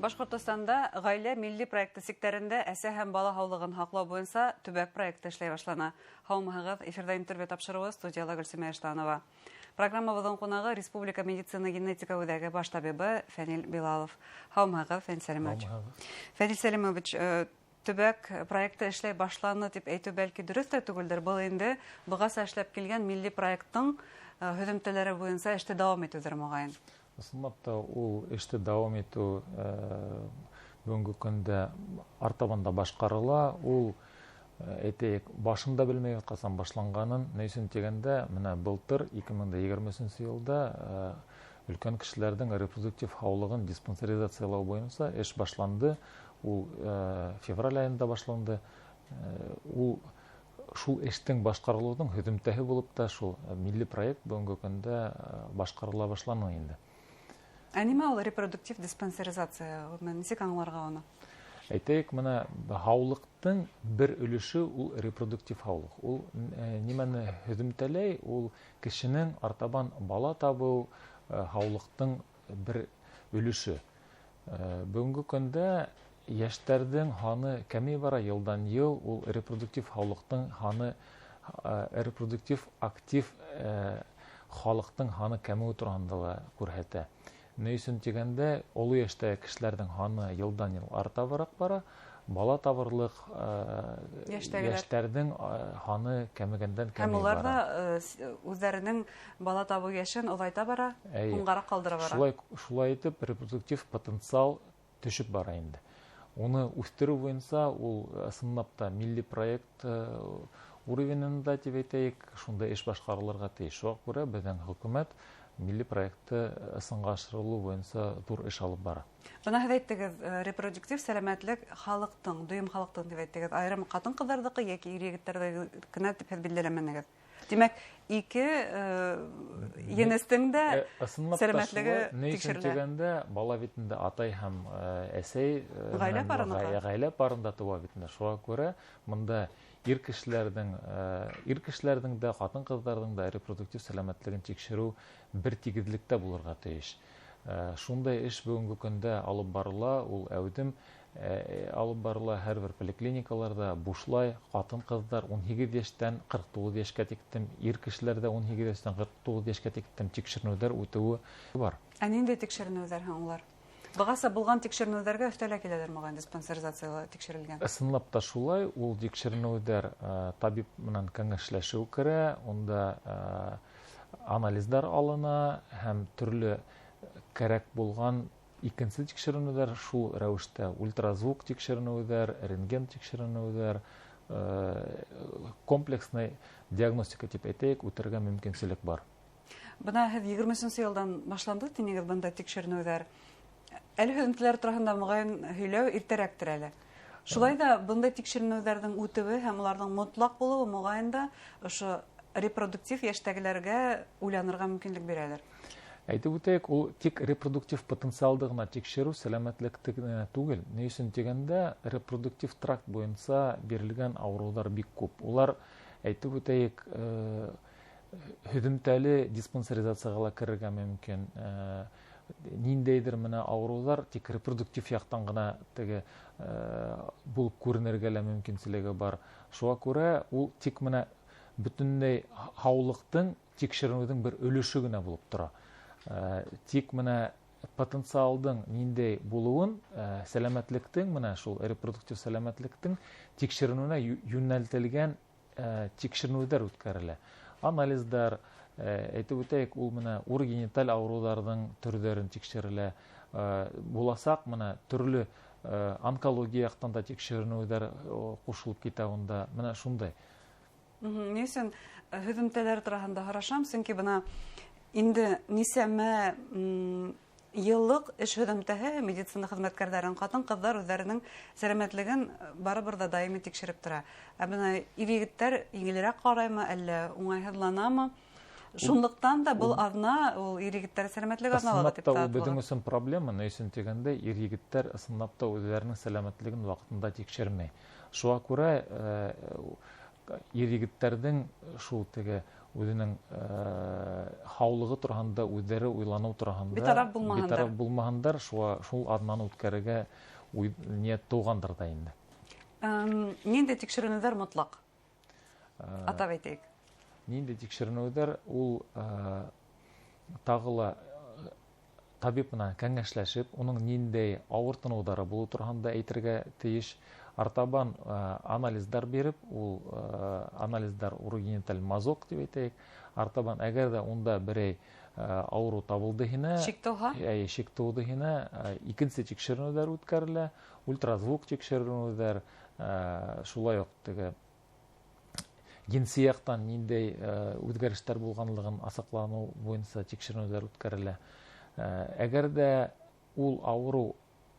Башҡортостанда ғаилә милли проекты сиктәрендә әсә һәм бала һаулығын һаҡлау буйынса төбәк проекты эшләй башлана. Һаумыһығыҙ, эфирҙа интервью тапшырыуы, студияла Гөлсимә Иштанова. Программабыҙҙың ҡунағы Республика медицина генетика үҙәге баш табибы Фәнил Билалов. Һаумыһығыҙ, Фәнил Сәлимович. Фәнил Сәлимович, төбәк проекты эшләй башланы тип әйтеү бәлки дөрөҫ тә түгелдер. Был инде бығаса эшләп килгән милли проекттың һөҙөмтәләре буйынса эште дауам итеүҙер, моғайын. Ысынлап та, ул эште дауам итеү бөгөнгө көндә артабан да башҡарыла. Ул, әйтәйек, башын да белмәй ҡасан башланғанын. Ни өсөн тигәндә, менә былтыр 2023 йылда өлкән кешеләрҙең репродуктив һаулығын диспансеризациялау буйынса эш башланды. Ул февраль айында башланды. Ул шул эштең башҡарылыуҙың һөҙөмтәһе булып та шул милли проект бөгөнгө көндә башҡарыла башланы инде. Ә нимә ул репродуктив диспансеризация? Нисек аңларға уны? Әйтәйек, менә һаулыҡтың бер өлөшө ул репродуктив һаулыҡ. Ул нимәне һөҙөмтәләй? Ул кешенең артабан бала табыу һаулыҡтың бер өлөшө. Бөгөнгө көндә йәштәрҙең һаны кәмей бара йылдан йыл. Ул репродуктив һаулыҡтың һаны, репродуктив актив халыҡтың һаны кәмеүе тураһында ла күрһәтә. Ни өсөн тигәндә, оло йәштәге кешеләрҙең һаны йылдан йыл арта бара, бала табырлыҡ йәштәрҙең һаны кәмегәндән кәмей Һәм улар да үҙҙәренең бала табыу йәшен оҙайта бара, һуңғараҡ ҡалдыра бара. Шулай итеп, репродуктив потенциал төшөп бара инде. Уны үҫтереү буйынса ул ысынлап та милли проект уровенында тип әйтәйек, шундай эш башҡарылырға тейеш. Шуға күрә беҙҙең хөкүмәт милли проектты ысынға ашырылыу буйынса ҙур эш алып бара. Бына һеҙ әйттегеҙ, репродуктив сәләмәтлек халыҡтың, дөйөм халыҡтың тип әйттегеҙ, айырым ҡатын-ҡыҙҙарҙыҡы йәки ир-егеттәрҙеке тип һеҙ билдәләмәнегеҙ. Тимәк, ике енестең дә Ысынлап та сәләмәтлеге шулай. Ни өсөн тикшерелә. тигәндә, бала бит инде атай һәм әсәй Ғаилә менән парында. Ғаилә парында тыуа бит инде. Шуға күрә бында ир кешеләрҙең дә, ҡатын-ҡыҙҙарҙың да репродуктив сәләмәтлеген тикшереү бер тигеҙлектә булырға тейеш. Шундай эш бөгөнгө көндә алып барыла, ул әүҙем алып барыла һәр бер поликлиникаларҙа бушлай ҡатын-ҡыҙҙар 18 йәштән 49 йәшкә тиклем, ир кешеләр дә 18 йәштән 49 йәшкә тиклем тикшеренеүҙәр үтеүе бар. Ә ниндәй тикшеренеүҙәр һуң улар? Бығаса булған тикшеренеүҙәргә өҫтәлә киләләр моғайын, диспансеризацияла тикшерелгән. Ысынлап та шулай, ул тикшеренеүҙәр табип менән кәңәшләшеү керә, унда анализдар алына һәм төрлө кәрәк булған икенсе тикшеренеүҙәр шул рәүештә ультразвук тикшеренеүҙәр, рентген тикшеренеүҙәр, комплексный диагностика тип әйтәйек, үтергә мөмкинселек бар. Бына һеҙ 23 йылдан башланды тинегеҙ бында тикшеренеүҙәр. Әле һөҙөмтәләр тураһында моғайын һөйләү иртәрәктер әле. Шулай да бындай тикшеренеүҙәрҙең үтеүе һәм уларҙың мотлаҡ булыуы моғайын да ошо репродуктив йәштәгеләргә уйланырға мөмкинлек бирәлер. Әйтеп үтәйек, ул тик репродуктив потенциалды ғына тикшереү сәләмәтлекте генә түгел. Ни өсөн тигәндә, репродуктив тракт буйынса бирелгән ауырыуҙар бик күп. Улар, әйтеп үтәйек, һөҙөмтәле диспансеризацияға ла керергә мөмкин. Ниндәйҙер менә ауырыуҙар тик репродуктив яҡтан ғына теге булып күренергә лә мөмкинселеге бар. Шуға күрә ул тик менә бөтөнләй һаулыҡтың тикшеренеүҙең бер өлөшө генә булып тора. Тик менә потенциалдың ниндәй булыуын, сәләмәтлектең, менә шул репродуктив сәләмәтлектең тикшеренеүенә йүнәлтелгән тикшеренеүҙәр үткәрелә. Анализдар, әйтеп үтәйек, ул менә урогениталь ауырыуҙарҙың төрҙәрен тикшерелә. Буласаҡ менә төрлө онкология яҡтан да тикшеренеүҙәр ҡушылып китә унда. Менә шундай. Ни өсөн һөҙөмтәләр тураһында һорашам, сөнки бына инде нисәмә йыллыҡ эш һөҙөмтәһе медицина хеҙмәткәрҙәрен, ҡатын-ҡыҙҙар үҙҙәренең сәләмәтлеген барыбер ҙа даими тикшереп тора. Ә бына ир-егеттәр еңелерәк ҡараймы, әллә уңайһыҙланамы? Шунлыҡтан да был аҙна ул ир-егеттәр сәләмәтлеге аҙналығы Ысынлап тип та ул тә атала. беҙҙең өсөн проблема, ни өсөн тигәндә, ир-егеттәр ысынлап та үҙҙәренең сәләмәтлеген ваҡытында тикшермәй. Шуға күрә ир-егеттәрҙең шул теге үҙенең һаулығы тураһында үҙҙәре уйланыу тураһында битараф булмаһындар. Битараф булмаһындар, шул аҙнаны үткәрергә ниәт тыуғандыр да инде. Ниндәй тикшеренеүҙәр мотлаҡ? Атап әйтәйек. Ниндәй тикшеренеүҙәр ул тағы ла табип менән кәңәшләшеп, уның ниндәй ауыртыныуҙары булыу тураһында әйтергә тейеш. Артабан анализдар биреп, ул анализдар урогениталь мазок тип әйтәйек. Артабан әгәр ҙә унда берәй ауырыу табылды һинә, шик тыуһа? Әйе, шик тыуҙы һинә, икенсе тикшеренеүҙәр үткәрелә, ультразвук тикшеренеүҙәр, шулай уҡ теге енси яҡтан ниндәй үҙгәрештәр булғанлығын асыҡланыу буйынса тикшеренеүҙәр үткәрелә. Әгәр ҙә ул ауырыу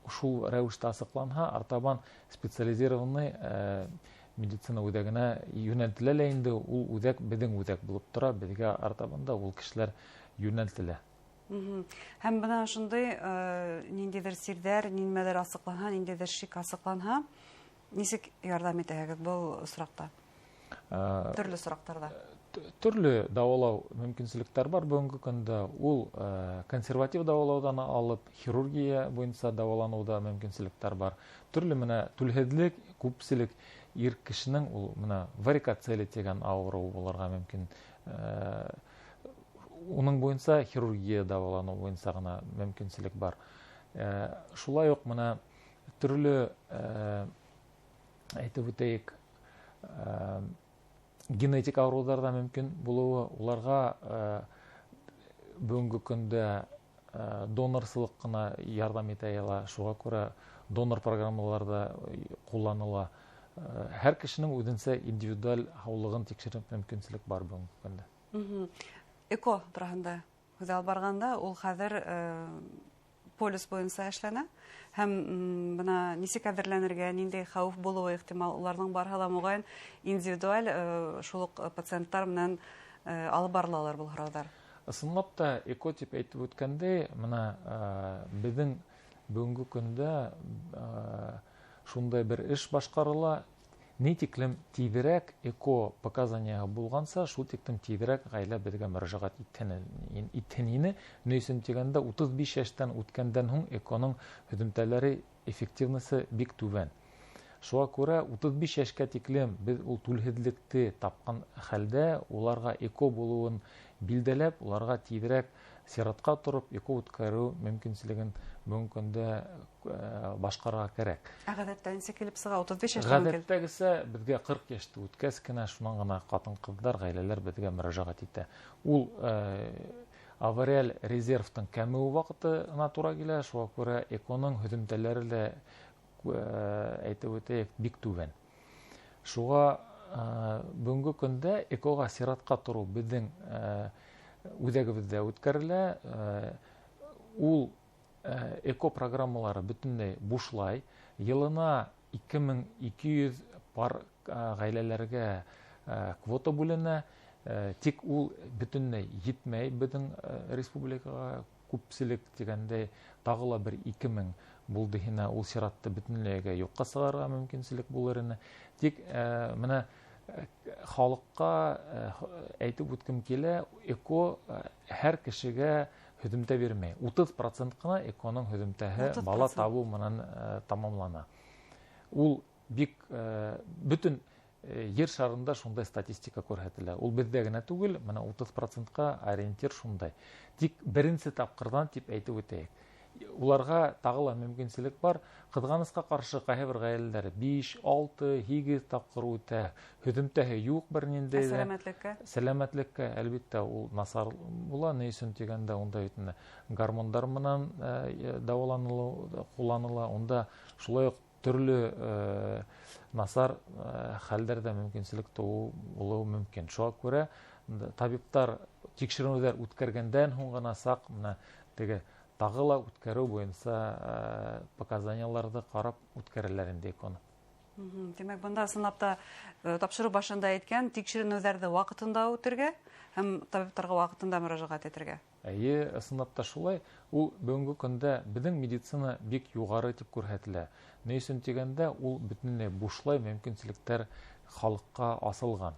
шул рәүештә асыҡланһа, артабан специализированный медицина үҙәгенә йүнәлтелә лә инде, ул үҙәк беҙҙең үҙәк булып тора, беҙгә артабан да ул кешеләр йүнәлтелә. Һәм бына ошондай ниндәйҙер сирҙәр, нимәләр асыҡланһа, ниндәйҙер шик асыҡланһа, нисек ярҙам итәһегеҙ был осраҡта? Төрлө осраҡтарҙа. Төрлө дауалау мөмкинселектәр бар бөгөнгө көндә. Ул консерватив дауалауҙан алып хирургия буйынса дауаланыуҙа мөмкинселектәр бар. Төрлө менә түлһеҙлек, күпселек ир кешенең ул менә варикоцеле тигән ауырыу булырға мөмкин. Уның буйынса хирургия дауаланыу буйынса ғына мөмкинселек бар. Шулай уҡ менә төрлө, әйтеп үтәйек, генетик ауырыуҙар ҙа мөмкин булыуы, уларға бөгөнгө көндә донорсылыҡ ҡына ярҙам итә ала, шуға күрә донор программалар ҙа ҡулланыла. Һәр кешенең үҙенсә индивидуаль һаулығын тикшереп мөмкинселек бар бөгөнгө көндә. ЭКО тураһында һүҙ алып барғанда, ул хәҙер полюс буйынса эшләнә. Һәм бына нисек әҙерләнергә, ниндәй хәүеф булыуы ихтимал, уларҙың барыһы ла моғайын индивидуаль шул уҡ пациенттар менән алып барылалар был һорауҙар. Ысынлап та ЭКО тип әйтеп үткәндәй, бына беҙҙең бөгөнгө көндә шундай бер эш башҡарыла. Ни тиклем тиҙерәк ЭКО показанияһы булғанса, шул тиклем тиҙерәк ғаилә беҙгә мөрәжәғәт итһен ине. Ни өсөн тигәндә, 35 йәштән үткәндән һуң ЭКОның һөҙөмтәләре эффективности бик түбән. Шуға күрә 35 йәшкә тиклем беҙ ул түлһеҙлекте тапҡан хәлдә уларға ЭКО булыуын билдәләп, уларға тиҙерәк сиратҡа тороп ЭКО үткәреү мөмкинселеген бөгөнгө көндә башҡарырға кәрәк. Ә ғәҙәттә нисек килеп сыға 35 йәштән килеп? Ғәҙәттәгесә беҙгә 40 йәште үткәс кенә, шунан ғына ҡатын-ҡыҙҙар, ғаиләләр беҙгә мөрәжәғәт итә. Ул авариаль резервтың кәмеүе ваҡытына тура килә, шуға күрә ЭКОның һөҙөмтәләре лә, әйтеп үтәйек, бик түбән. Шуға бөгөнгө көндә ЭКОға сиратҡа тороу беҙҙең үҙәгебеҙҙә үткәрелә. Ул ЭКО программалары бөтөнләй бушлай. Йылына 2200 пар ғаиләләргә квота бүленә. Тик ул бөтөнләй етмәй беҙҙең республикаға. Күпселек тигәндәй тағы ла бер 2000 булды һинә, ул сиратты бөтөнләйгә юҡҡа сығарырға мөмкинселек булыр ине. Тик бына халыҡҡа әйтеп үткем килә, ЭКО һәр кешегә һөҙөмтә бирмәй. 30% ҡына ЭКОның һөҙөмтәһе Утыҙ бала процент. табыу менән тамамлана. Ул бик бөтөн ер шарында шундай статистика күрһәтелә. Ул беҙҙә генә түгел, бына 30%-ҡа ориентир шундай. Тик беренсе тапҡырҙан тип әйтеп үтәйек. Уларға тағы ла мөмкинселек бар. Ҡыҙғанысҡа ҡаршы ҡайһы бер ғаиләләр 5, 6, 8 тапҡыр үтә. Һөҙөмтәһе юҡ бер ниндәй дә. Ә сәләмәтлеккә? Сәләмәтлеккә, әлбиттә, ул насар була. Ни өсөн тигәндә, унда бит инде гормондар менән дауаланылыу ҡулланыла. Унда шулай уҡ төрлө насар хәлдәрҙә мөмкинселек тыуыу булыуы мөмкин. Шуға күрә табиптар тикшеренеүҙәр үткәргәндән һуң ғына саҡ бына теге тағы ла үткәреү буйынса показанияларҙы ҡарап үткәрәләр инде ЭКОны. Тимәк, бында ысынлап та тапшырыу башында әйткән тикшеренеүҙәрҙе ваҡытында үтергә һәм табиптарға ваҡытында мөрәжәғәт итергә. Эйе, ысынлап та шулай. Ул бөгөнгө көндә беҙҙең медицина бик юғары тип күрһәтелә. Ни өсөн тигәндә, ул бөтөнләй бушлай мөмкинселектәр халыҡҡа асылған.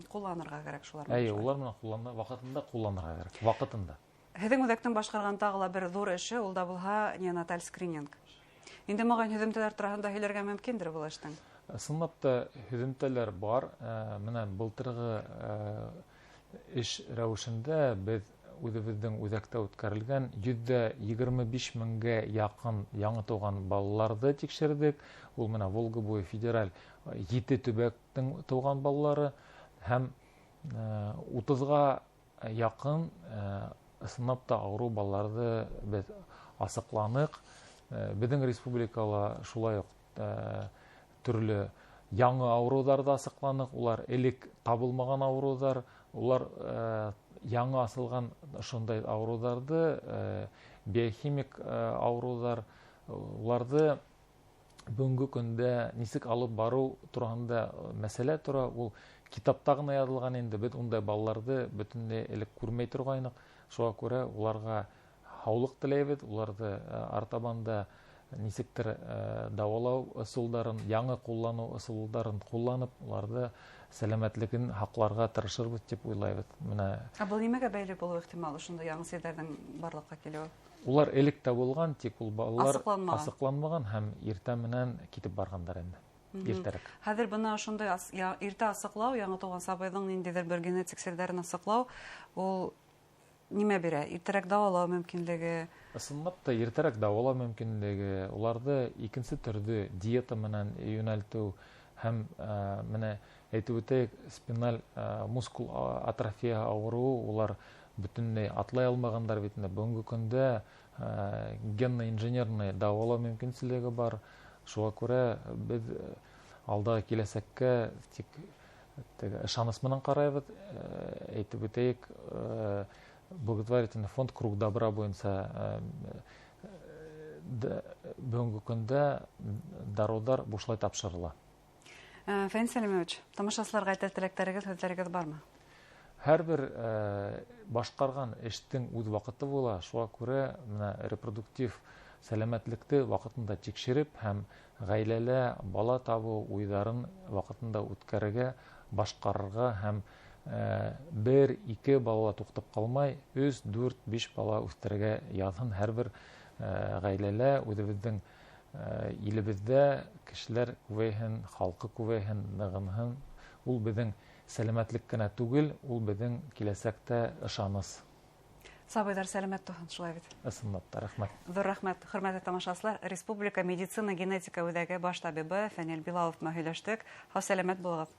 Ҡулланырға кәрәк шулар. Әйе, улар менән ҡуллана, ваҡытында ҡулланырға кәрәк, ваҡытында. Һеҙҙең үҙәктең башҡарған тағы ла бер ҙур эше, ул да булһа неонаталь скрининг. Инде моғайын һөҙөмтәләр тураһында һөйләргә мөмкиндер был эштең. Ысынлап та һөҙөмтәләр бар. Менә былтырғы эш рәүешендә беҙ үҙебеҙҙең үҙәктә үткәрелгән 125 меңгә яҡын яңы тыуған балаларҙы тикшерҙек. Ул менә Волга буйы федераль 7 төбәктең тыуған балалары һәм 30-ға яҡын ысынлап та ауырыу балаларҙы беҙ асыҡланыҡ. Беҙҙең республикала шулай уҡ төрлө яңы ауырыуҙарҙы асыҡланыҡ. Улар элек табылмаған ауырыуҙар, улар яңы асылған ошондай ауырыуҙарҙы, биохимик ауырыуҙар, уларҙы бөгөнгө көндә нисек алып барыу тураһында мәсьәлә тора. Ул китапта ғына яҙылған инде. Беҙ ундай балаларҙы бөтөнләй элек күрмәй торғайныҡ. Шуға күрә уларға һаулыҡ теләйбеҙ, уларҙы артабан да нисектер дауалау ысулдарын, яңы ҡулланыу ысулдарын ҡулланып, уларҙы сәләмәтлеген һаҡларға тырышырбыҙ тип уйлайбыҙ. Менә. Ә был нимәгә бәйле булыуы ихтимал, ошондай яңы сирҙәрҙең барлыҡҡа килеүе? Улар элек тә булған, тик ул балалар асыҡланмаған һәм иртә менән китеп барғандар инде. Иртәрәк. Хәҙер бына ошондай иртә асыҡлау, яңы тыуған сабыйҙың ниндәйҙер бер генетик сирҙәрен асыҡлау, ул нимә бирә? Иртәрәк дауалау мөмкинлеге? Ысынлап та иртәрәк дауалау мөмкинлеге, уларҙы икенсе төрлө диета менән йүнәлтеү һәм менә әйтеп үтәйек, спиналь мускул атрофия ауырыуы, улар бөтөнләй атлай алмағандар бит инде. Бөгөнгө көндә генно-инженерный дауалау мөмкинселеге бар. Шуға күрә беҙ алдағы киләсәккә тик теге ышаныс менән ҡарайбыҙ. Әйтеп үтәйек, благотворительный фонд Круг добра буйынса бөгөнгө көндә дарыуҙар бушлай тапшырыла. Фәнил Сәлимович, тамашасыларға әйтер теләктәрегеҙ, һүҙҙәрегеҙ бармы? Һәр бер башҡарған эштең үҙ ваҡыты була. Шуға күрә менә репродуктив сәләмәтлекте ваҡытында тикшереп һәм ғаиләлә бала табыу уйҙарын ваҡытында үткәрергә, башҡарырға һәм бер, ике балала туҡтап ҡалмай, 3, 4, 5 бала үҫтерергә яҙһын һәр бер ғаиләлә. Үҙебеҙҙең илебеҙҙә кешеләр күбәйһен, халҡы күбәйһен, нығынһын. Ул беҙҙең сәләмәтлек кенә түгел, ул беҙҙең киләсәктә ышаныс. Сабыйҙар сәләмәт тыуһын, шулай бит? Ысынлап та, рәхмәт. Ҙур рәхмәт, хөрмәтле тамашасылар. Республика медицина генетика үҙәге баш табибы Фәнил Билалов менән һөйләштек. Һау сәләмәт булығыҙ.